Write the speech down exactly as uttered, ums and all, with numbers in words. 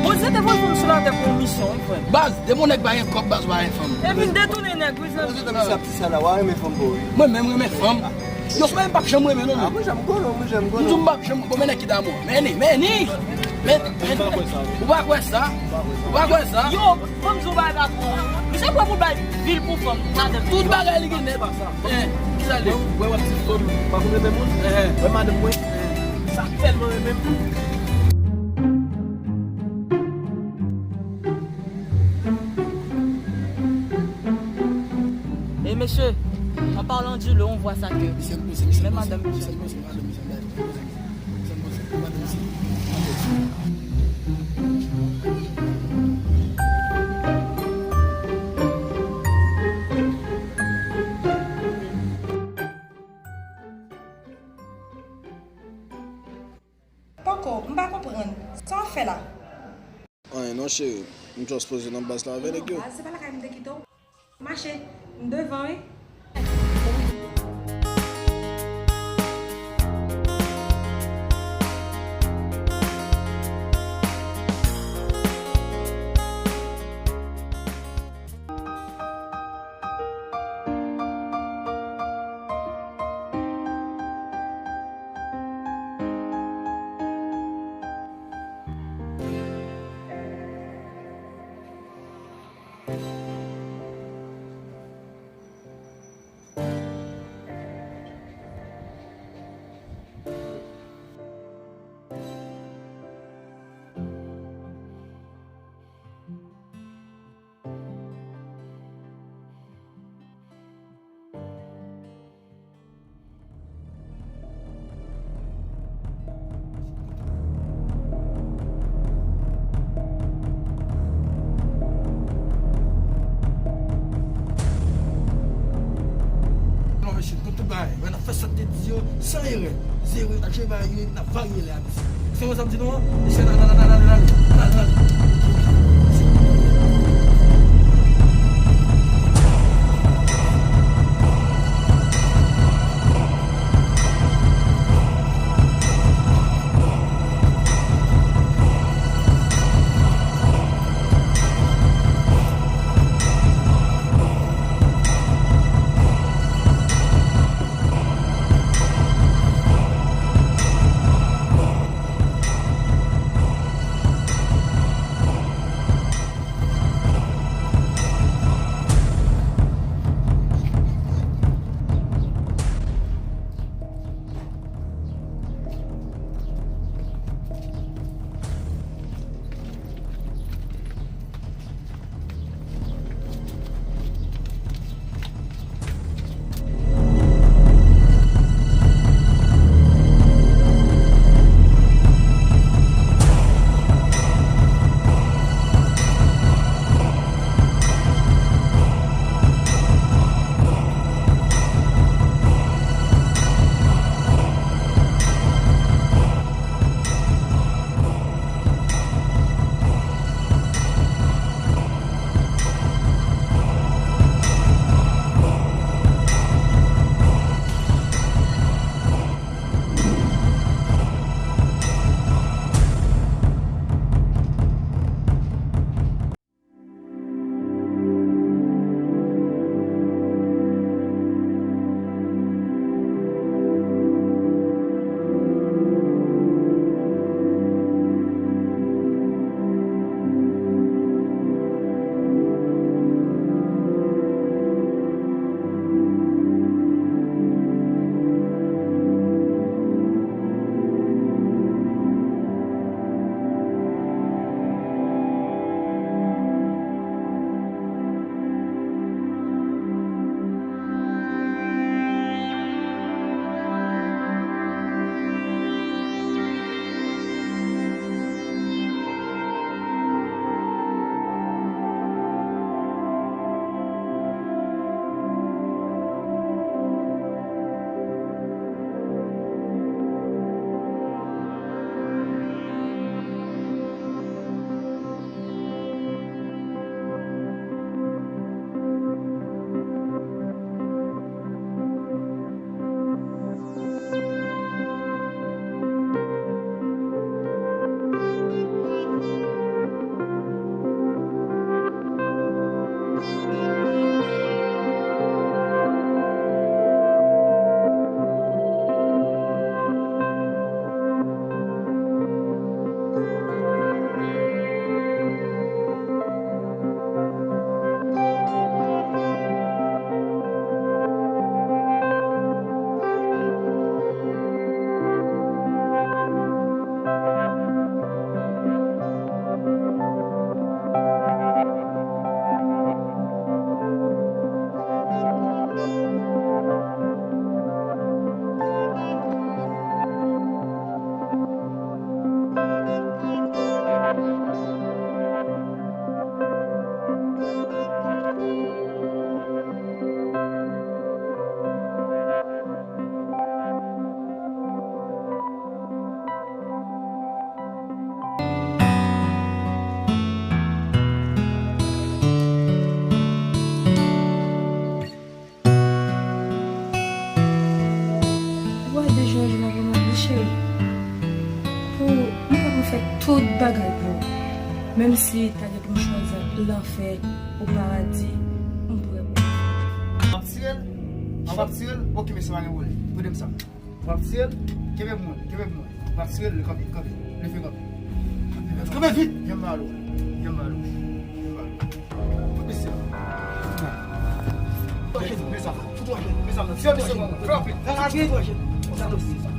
Bondye te voye fanm sou latè pou yon misyon, wi, frè. Baz, depi yon nèg pa gen kòb, baz, ou pa gen fanm. Epi m detounen nèg, wi, frè. Bondye te misye ap di sa la, w a renmen fanm pou ou, wi. Mwen menm renmen fanm. Yo sou mwen m p ap janm renmen non. Ah, mwen janm konnen, mwen janm konnen. M di w m p ap janm, bon, men nèg ki damou. Men ni, men ni. Men, men. Ou pa kwè sa? Ou pa kwè sa? Ou pa kwè sa? Yo, ban m di w bagay patwon. Misye pran pou bay vil pou fanm. Tout bagay li gen nèt. Eh, ki sa l ye? Wè, wè, ti fanm, pa konn renmen moun. Eh, eh. Wè, madanm mwen. Eh. Sa tèlman renmen m. E mesye, an palan di lè, on vwa sa ke men madanm misye. Poko, m pa konprann. Sa w ap fè la? Anyen non, cheri. M just poze nan baz la avè nèg yo. Non, baz, se pa lakay m te kite w. Mache, m devan, wi. Non, mesye, nou tout bagay. Mwen, n ap fè sa n te di yo san erè. Zere, n ap jwe bagay yo, n ap varye lè a, mesye. Se konsa m di nou an, mesye, n ale, n ale, n ale, n ale, n ale, n ale. Fè tout bagay pou ou. Menm si ta gen pou m chwazi ant lanfè ou paradi, m prè pou ou. W ap tire l? W ap tire l? Oke, mesye, pa gen pwoblèm. Prete m sa. W ap tire l? Kenbe pou mwen, kenbe pou mwen. W ap tire l, kanpe, kanpe. Leve, kanpe. Kanpe vit! Vyen m ba ou. Vyen m ba ou. Vyen m ba ou. Fout mesye. Fout mesye. Fout mesye. Tire mesye, mwen. Kanpe. Lage. Fout mesye.